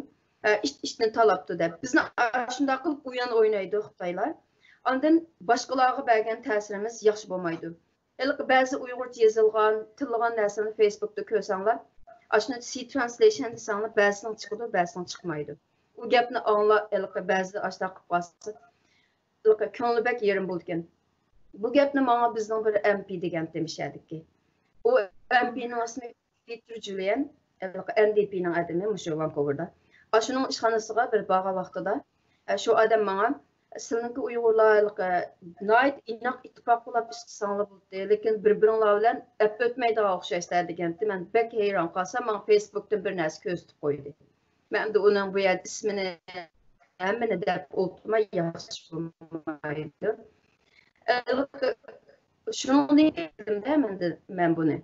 ئە، ئىت ئىتنى تالاپتۇ دەپ. بىزنى ئاشۇنداق قىلىپ ئويۇن ئوينايدۇ خىتايلار. ئاندىن باشقىلارغا بەرگەن تەسىرىمىز ياخشى بولمايدۇ. ھېلىقى بەزى ئۇيغۇرچە يېزىلغان، تىللىغان نەرسىلەرنى فېيسبۇكتا كۆرسەڭلار، ئاشۇنى سى ترانسلېيشن دېسەڭلار، بەزىسىنىڭ چىقىدۇ، بەزىسىنىڭ چىقمايدۇ. ئۇ گەپنى ئاڭلا، ھېلىقى بەزىلەر ئاشۇنداق قىلىپ قالسا، ھېلىقى كۆڭلى بەك يېرىم بولىدىكەن. بۇ گەپنى ماڭا بىزنىڭ بىر ئەم پى دېگەنتى مىشەدىكى. ئۇ ئەم پىنىڭ ئىسمى پېتېر جۇليەن، ھېلىقى ئەن دى پىنىڭ ئادىمى مۇشۇ ۋانكوۋېردا. ئاشۇنىڭ ئىشخانىسىغا بىر بارغان ۋاقتىدا، ئە، شۇ ئادەم ماڭا، سىلىنىڭكى ئۇيغۇرلار ھېلىقى ناھايىتى ئىناق ئىتتىپاق بولاپ ئىش قىلساڭلار بولدى، لېكىن بىر-بىرىڭلار بىلەن ئەپ ئۆتمەيدىغان ئوخشايسىلەر دېگەنتى. مەن بەك ھەيران قالسام، ماڭا فېيسبۇكتىن بىر نەرسە كۆرسىتىپ قويدى. مەن ئەمدى ئۇنىڭ بۇ يەردە ئىسمىنى ھەممىنى دەپ ئولتۇرماي ياخشى بولمايدۇ. ئە، شۇنىڭدىن كېيىن بىلدىم-دە مەن، مەن بۇنى.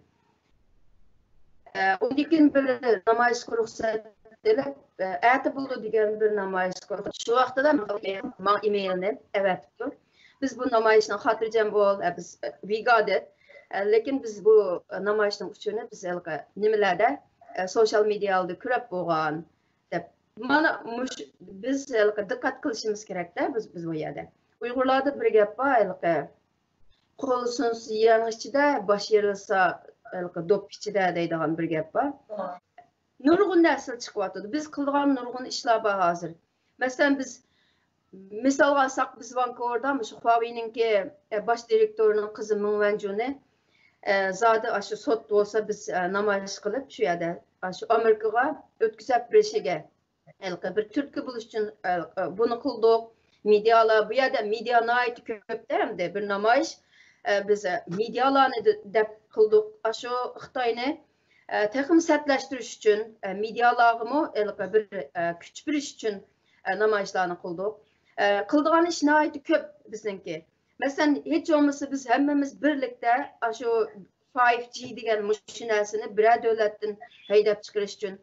ئە، ئۇندىن كېيىن بىر نامايىشقا رۇخسەت ئېلىپ، ئە، ئەتە بولىدۇ دېگەن بىر نامايىشقا رۇخسەت. شۇ ۋاقتىدا ماڭا ئىمېيلنى ئەۋەتىپتۇ. بىز بۇ نامايىشنىڭ خاتىرجەم بول، ئە، بىز، ئە، we got it. ئە، لېكىن بىز بۇ نامايىشنىڭ ئۇچۇرىنى بىز ھېلىقى نېمىلەردە، ئە، سوشال مېدىيا ئالدىدا كۆرۈپ بولغان، دەپ. مانا مۇش-، بىز ھېلىقى دىققەت قىلىشىمىز كېرەكتە، بىز، بىز بۇ يەردە. ئۇيغۇرلاردا بىر گەپ بار، ھېلىقى، «قول سۇنسا يەڭ ئىچىدە، باش يېرىلسا، ھېلىقى، دوپپا ئىچىدە» دەيدىغان بىر گەپ بار. نۇرغۇن نەرسىلەر چىقىۋاتىدۇ. بىز قىلىدىغان نۇرغۇن ئىشلار بار ھازىر. مەسىلەن، بىز، مىسالغا ئالساق، بىز ۋانكوۋېردا مۇشۇ خۇاۋېينىڭكى، ئە، باش دىرېكتورىنىڭ قىزى مېڭ ۋەنجۇنى، ئە، زادى ئاشۇ سوت بولسا، بىز، ئە، نامايىش قىلىپ، شۇ يەردە، ئاشۇ ئامېرىكىغا ئۆتكۈزۈپ بېرىشىگە، ھېلىقى بىر تۈرتكە بولۇش ئۈچۈن، ئە، بۇنى قىلدۇق. مېدىيالار، بۇ يەردە مېدىيا ناھايىتى كۆپتە ئەمدى. بىر نامايىش، ئە، بىز، ئە، مېدىيالارنى دە-، دەپ قىلدۇق. ئاشۇ خىتاينى، ئە، تېخىمۇ سەتلەشتۈرۈش ئۈچۈن، ئە، مېدىيالارغىمۇ ھېلىقى بىر، ئە، كۈچ بېرىش ئۈچۈن، ئە، نامايىشلارنى قىلدۇق. ئە، قىلىدىغان ئىش ناھايىتى كۆپ بىزنىڭكى. مەسىلەن، ھېچ بولمىسا بىز ھەممىمىز بىرلىكتە ئاشۇ فايىف جى دېگەن مۇشۇ نەرسىنى بىرەر دۆلەتتىن ھەيدەپ چىقىرىش ئۈچۈن،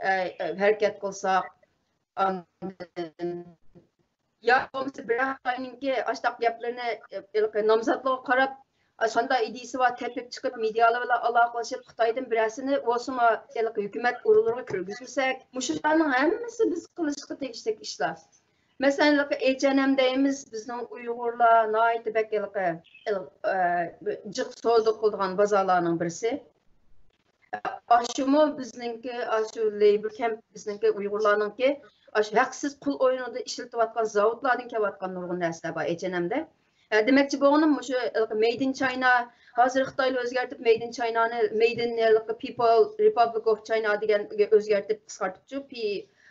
ئە، ئە، ھەرىكەت قىلساق، ئاندىن يا بولمىسا بىرەر خىتاينىڭكى ئاشۇنداق گەپلىرىنى، ئە، ھېلىقى نامزاتلىقىغا قاراپ، ئاشۇنداق ئىدىيىسى بار تېپىپ چىقىپ، مېدىيالار بىلەن ئالاقىلىشىپ، خىتايدىن بىرەرسىنى بولسىمۇ ھېلىقى ھۆكۈمەت ئورۇنلىرىغا كىرگۈزمىسەك، مۇشۇلارنىڭ ھەممىسى بىز قىلىشقا تېگىشلىك ئىشلار. مەسىلەن، ھېلىقى ئېچ ئەن ئەم دەيمىز، بىزنىڭ ئۇيغۇرلار ناھايىتى بەك ھېلىقى، ھېلىقى، ئە، جىق سودا قىلىدىغان بازارلارنىڭ بىرسى. ئاشۇمۇ بىزنىڭكى، ئاشۇ لەيبور كەمپ، بىزنىڭكى ئۇيغۇرلارنىڭكى، ئاشۇ ھەقسىز قۇل ئويۇنىدا ئىشلىتىۋاتقان زاۋۇتلاردىن كېلىۋاتقان نۇرغۇن نەرسىلەر بار ئېچ ئەن ئەمدە. ئە، دېمەكچى بولغىنىم مۇشۇ ھېلىقى مەيد ئىن چاينا، ھازىر خىتايلار ئۆزگەرتىپ مەيد ئىن چاينانى، مەيد ئىن ھېلىقى پىپل رىپابلىك ئوف چاينا دېگەنگە ئۆزگەرتىپ قىسقارتىپچۇ، پى،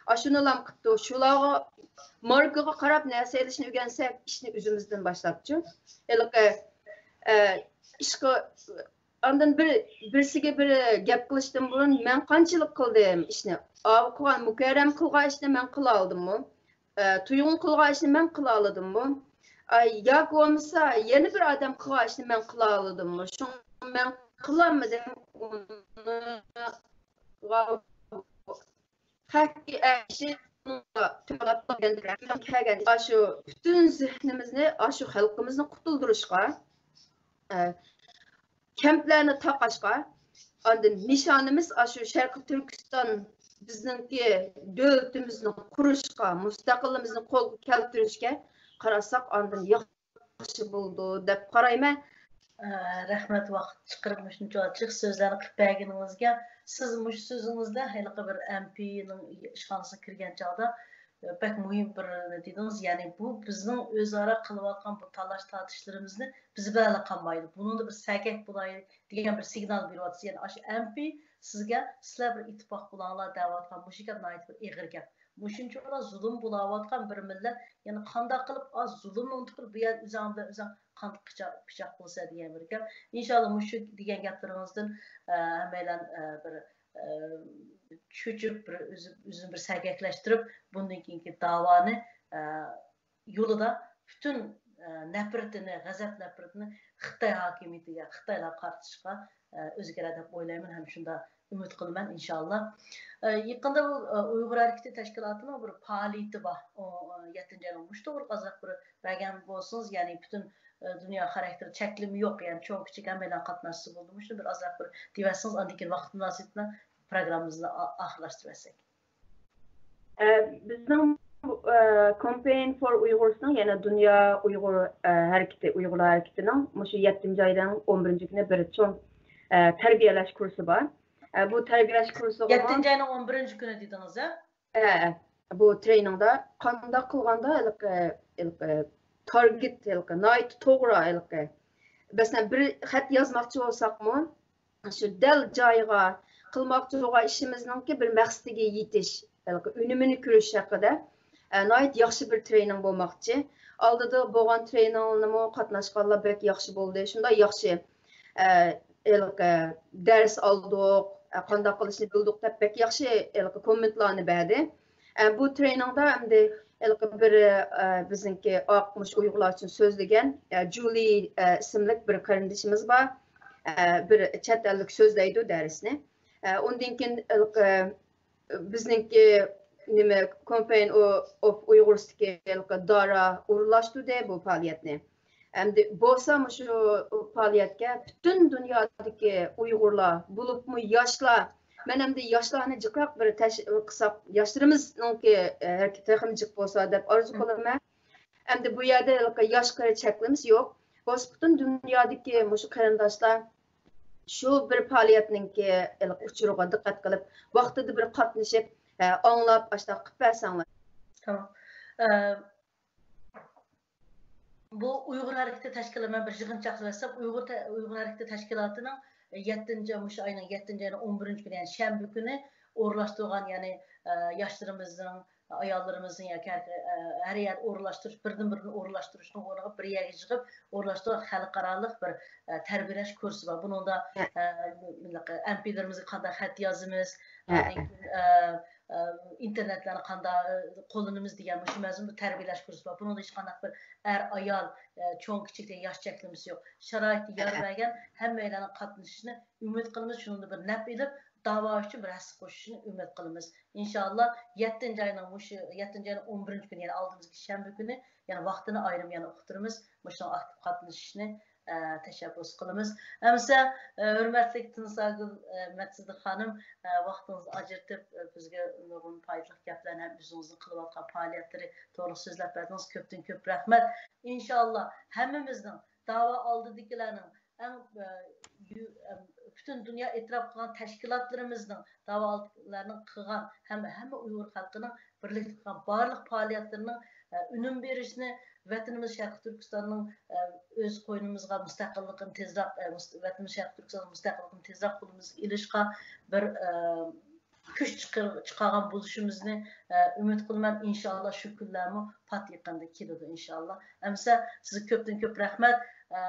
ئاشۇنىلام قىپتۇ. شۇلارغا ماركىغا قاراپ نەرسە ئېلىشنى ئۆگەنسەك، ئىشنى ئۆزىمىزدىن باشلاپچۇ. ھېلىقى، ئە، ئىشقا ئاندىن بىر، بىرسىگە بىرى گەپ قىلىشتىن بۇرۇن، مەن قانچىلىك قىلدىم ئىشنى؟ ئاۋۇ قىلغان، مۇكەررەم قىلغان ئىشنى مەن قىلالىدىممۇ؟ ئە، تۇيغۇن قىلغان ئىشنى مەن قىلالىدىممۇ؟ ئاي، ياكى بولمىسا يەنە بىر ئادەم قىلغان ئىشنى مەن قىلالىدىممۇ؟ شۇڭا مەن قىلالمىدىم. ئۇنى، ۋاۋ، خەقكە ئەگىشىپ، كەلگەن ئاشۇ پۈتۈن زېھنىمىزنى ئاشۇ خەلقىمىزنى قۇتۇلدۇرۇشقا، ئە، كەمپلەرنى تاقاشقا، ئاندىن نىشانىمىز ئاشۇ شەرقىي تۈركىستان بىزنىڭكى دۆلىتىمىزنى قۇرۇشقا، مۇستەقىللىقىمىزنى قولغا كەلتۈرۈشكە قارىساق، ئاندىن ياخشى بولىدۇ دەپ قارايمەن. ئە، رەھمەت، ۋاقىت چىقىرىپ مۇشۇنچە ئاچچىق سۆزلەرنى قىلىپ بەرگىنىڭىزگە. سىز مۇشۇ سۆزىڭىزدە ھېلىقى بىر ئەمپىنىڭ ئىشخانىسىغا كىرگەن چاغدا، ئە، بەك مۇھىم بىر نېمە دېدىڭىز. يەنى بۇ بىزنىڭ ئۆزئارا قىلىۋاتقان بۇ تالاش-تارتىشلىرىمىزنى بىز بىلەنلا قالمايدۇ. بۇنىڭدا بىر سەگەك بولايلى دېگەن بىر سىگنال بېرىۋاتىسىز. يەنى ئاشۇ ئەمپى سىزگە، سىلەر بىر ئىتتىپاق بولاڭلار دەۋاتقان مۇشۇ گەپ ناھايىتى بىر ئېغىر گەپ. مۇشۇنچىۋالا زۇلۇم بولاۋاتقان بىر مىللەت، يەنى قانداق قىلىپ ئاز زۇلۇمنىڭ تۇپرى بۇ يەر ئۆزەڭ بىلەن ئۆزەڭ قانداق پىچاق، پىچاق بولسا دېگەن بىر گەپ. ئىنشاللا مۇشۇ دېگەن گەپلىرىڭىزدىن، ئە، ھەممەيلەن، ئە، بىر، ئە، چۆچۈپ، بىر ئۆزى، ئۆزىنى بىر سەگەكلەشتۈرۈپ، بۇندىن كېيىنكى داۋانى، ئە، يولىدا پۈتۈن، ئە، نەپرىتىنى، غەزەپ نەپرىتىنى خىتاي ھاكىمىيىتىگە، خىتايلارغا قارىتىشقا، ئە، ئۆزگىرەر دەپ ئويلايمەن ھەم شۇنداق ئۈمىد قىلىمەن، ئىنشاللا. ئە، يېقىندا بۇ، ئە، ئۇيغۇر ھەرىكىتى تەشكىلاتىنىڭ بىر پائالىيىتى بار. ئۇ، ئە، يەتتىنچى ئاينىڭ مۇشۇ توغرىلىق ئازراق بىر بەرگەن بولسىڭىز، يەنى پۈتۈن، ئە، دۇنيا خاراكتېرى چەكلىمە يوق، يەنى چوڭ كىچىك ھەممەيلەن قاتناشسا بولىدۇ. مۇشۇنى بىر ئازراق بىر دېيىۋەتسىڭىز، ئاندىن كېيىن ۋاقىت مۇناسىۋىتى بىلەن پروگراممىمىزنى ئا-، ئاخىرلاشتۇرۇۋەتسەك. ئە، بىزنىڭ، ئە، Campaign for Uyghurs نىڭ، يەنى دۇنيا ئۇيغۇر، ئە، ھەرىكىتى، ئۇيغۇرلار ھەرىكىتىنىڭ مۇشۇ يەتتىنچى ئاينىڭ ئون بىرىنچى كۈنى بىر چوڭ، ئە، تەربىيەلەش كۇرسى بار. ئە، بۇ تەربىيەلەش كۇرسىغىمۇ يەتتىنچى ئاينىڭ ئون بىرىنچى كۈنى دېدىڭىز، ھە؟ ھە، بۇ ترېنىڭدا قانداق قىلغاندا ھېلىقى، ھېلىقى تارگېت، ھېلىقى ناھايىتى توغرا، ھېلىقى، مەسىلەن، بىر خەت يازماقچى بولساقمۇ، شۇ دەل جايىغا قىلماقچى بولغان ئىشىمىزنىڭكى بىر مەقسىتىگە يېتىش، ھېلىقى ئۈنۈمىنى كۆرۈش ھەققىدە، ئە، ناھايىتى ياخشى بىر ترېنىڭ بولماقچى. ئالدىدا بولغان ترېنىڭلارمۇ قاتناشقانلار بەك ياخشى بولدى. شۇنداق ياخشى، ئە، ھېلىقى دەرس ئالدۇق، ئە، قانداق قىلىشنى بىلدۇق دەپ بەك ياخشى ھېلىقى كوممېنتلارنى بەردى. ئە، بۇ ترېنىڭدا ئەمدى ھېلىقى بىر، ئە، بىزنىڭكى ئاق مۇشۇ ئۇيغۇرلار ئۈچۈن سۆزلىگەن، ئە، جۇلى، ئە، ئىسىملىك بىر قېرىندىشىمىز بار. ئە، بىر چەت ئەللىك سۆزلەيدۇ دەرسنى. ئە، ئۇندىن كېيىن ھېلىقى بىزنىڭكى نېمە، Campaign of Uyghurs دىكى ھېلىقى دارا ئورۇنلاشتۇردى بۇ پائالىيەتنى. ئەمدى بولسا مۇشۇ پائالىيەتكە پۈتۈن دۇنيادىكى ئۇيغۇرلار، بولۇپمۇ ياشلار، مەن ئەمدى ياشلارنى جىقراق بىر تەش-، قىلساق، ياشلىرىمىزنىڭكى، ئە، ھەرىكىتى تېخىمۇ جىق بولسا دەپ ئارزۇ قىلىمەن. ئەمدى بۇ يەردە ھېلىقى ياش قېرى چەكلىمىسى يوق. بولسا پۈتۈن دۇنيادىكى مۇشۇ قېرىنداشلار شۇ بىر پائالىيەتنىڭكى ھېلىقى ئۇچۇرىغا دىققەت قىلىپ، ۋاقتىدا بىر قاتنىشىپ، ئە، ئاڭلاپ، ئاشۇنداق قىلىپ بەرسەڭلار. تامام. ئە، بۇ ئۇيغۇر ھەرىكىتى تەشكىلى، مەن بىر يىغىنچاق سۆزلەپ، ئۇيغۇر تە-، ئۇيغۇر ھەرىكىتى تەشكىلاتىنىڭ يەتتىنچى، مۇشۇ ئاينىڭ يەتتىنچى ئاينىڭ ئون بىرىنچى كۈنى، يەنى شەنبە كۈنى ئورۇنلاشتۇرغان، يەنى، ئە، ياشلىرىمىزنىڭ، ئاياللىرىمىزنىڭ ياكى ھەر، ئە، ھەر يەر ئورۇنلاشتۇرۇش، بىردىن بىرىنى ئورۇنلاشتۇرۇشنىڭ ئورنىغا بىر يەرگە يىغىپ ئورۇنلاشتۇرغان خەلقئارالىق بىر، ئە، تەربىيەلەش كۇرسى بار. بۇنىڭدا، ھە، ئە، ئەمپىلىرىمىزگە قانداق خەت يازىمىز، ھە، ئاندىن كېيىن، ئە، ئە، ئىنتېرنېتلارنى قانداق، ئە، قوللىنىمىز دېگەن مۇشۇ مەزمۇندا تەربىيەلەش كۇرسى بار. بۇنىڭدا ھېچقانداق بىر ئەر، ئايال، ئە، چوڭ، كىچىك دېگەن ياش چەكلىمىسى يوق. شارائىتى يار بەرگەن ھەممەيلەننىڭ قاتنىشىشىنى ئۈمىد قىلىمىز. شۇنىڭدا بىر نەپ ئېلىپ، داۋا ئۈچۈن بىر ھەسسە قوشۇشىنى ئۈمىد قىلىمىز. ئىنشاللا، يەتتىنچى ئاينىڭ مۇشۇ، يەتتىنچى ئاينىڭ ئون بىرىنچى كۈنى، يەنى ئالدىمىزدىكى شەنبە كۈنى، يەنە ۋاقتىنى ئايرىم يەنە ئۇقتۇرىمىز. مۇشۇنىڭغا ئاكتىپ قاتنىشىشنى، ئە، تەشەببۇس قىلىمىز. ئەمىسە، ئە، ھۆرمەتلىك تىنساگۈل، ئە، مەتسىدىق خانىم، ئە، ۋاقتىڭىزنى ئاجرىتىپ، ئە، بىزگە نۇرغۇن پايدىلىق گەپلەرنى ھەم ئۆزىڭىزنىڭ قىلىۋاتقان پائالىيەتلىرى توغرىلىق سۆزلەپ بەردىڭىز. كۆپتىن كۆپ رەھمەت. ئىنشاللا، ھەممىمىزنىڭ داۋا ئالدىدىكىلەرنىڭ ئەڭ، ئە، يۈ-، ئەم، پۈتۈن دۇنيا ئېتىراپ قىلغان تەشكىلاتلىرىمىزنىڭ، داۋالارنىڭ قىلغان ھەم ھەممە ئۇيغۇر خەلقىنىڭ بىرلىكتە قىلغان بارلىق پائالىيەتلىرىنىڭ، ئە، ئۈنۈم بېرىشىنى، ۋەتىنىمىز شەرقىي تۈركىستاننىڭ، ئە، ئۆز قوينىمىزغا مۇستەقىللىقىنى تېزراق، ئە، مۇس-، ۋەتىنىمىز شەرقىي تۈركىستاننىڭ مۇستەقىللىقىنى تېزراق قولىمىزغا ئېلىشقا بىر، ئە، كۈچ چىقىر-، چىقارغان بولۇشىمىزنى، ئە، ئۈمىد قىلىمەن. ئىنشاللا شۇ كۈنلەرمۇ پات يېقىندا كېلىدۇ، ئىنشاللا. ئەمىسە سىزگە كۆپتىن كۆپ رەھمەت. ئە،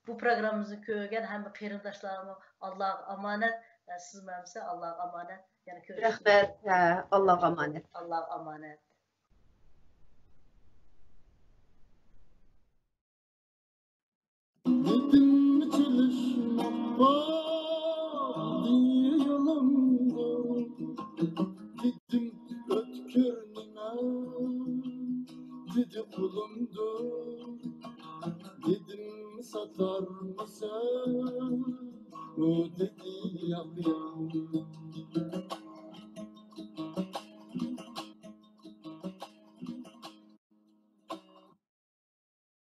بۇ پروگراممىمىزنى كۆرگەن ھەممە قېرىنداشلارمۇ ئاللاغا ئامانەت. ئە، سىزمۇ ئەمىسە ئاللاغا ئامانەت. يەنە كۆرۈشكىچە. رەھمەت. ھە، ئاللاغا ئامانەت. ئاللاغا ئامانەت. يېتىم چېلىشماقتا دىيالىمدىن. دېدى قۇلۇمدۇر، دېدىم ساتارمىسەن؟ ئۇ دېدى ياق ياق.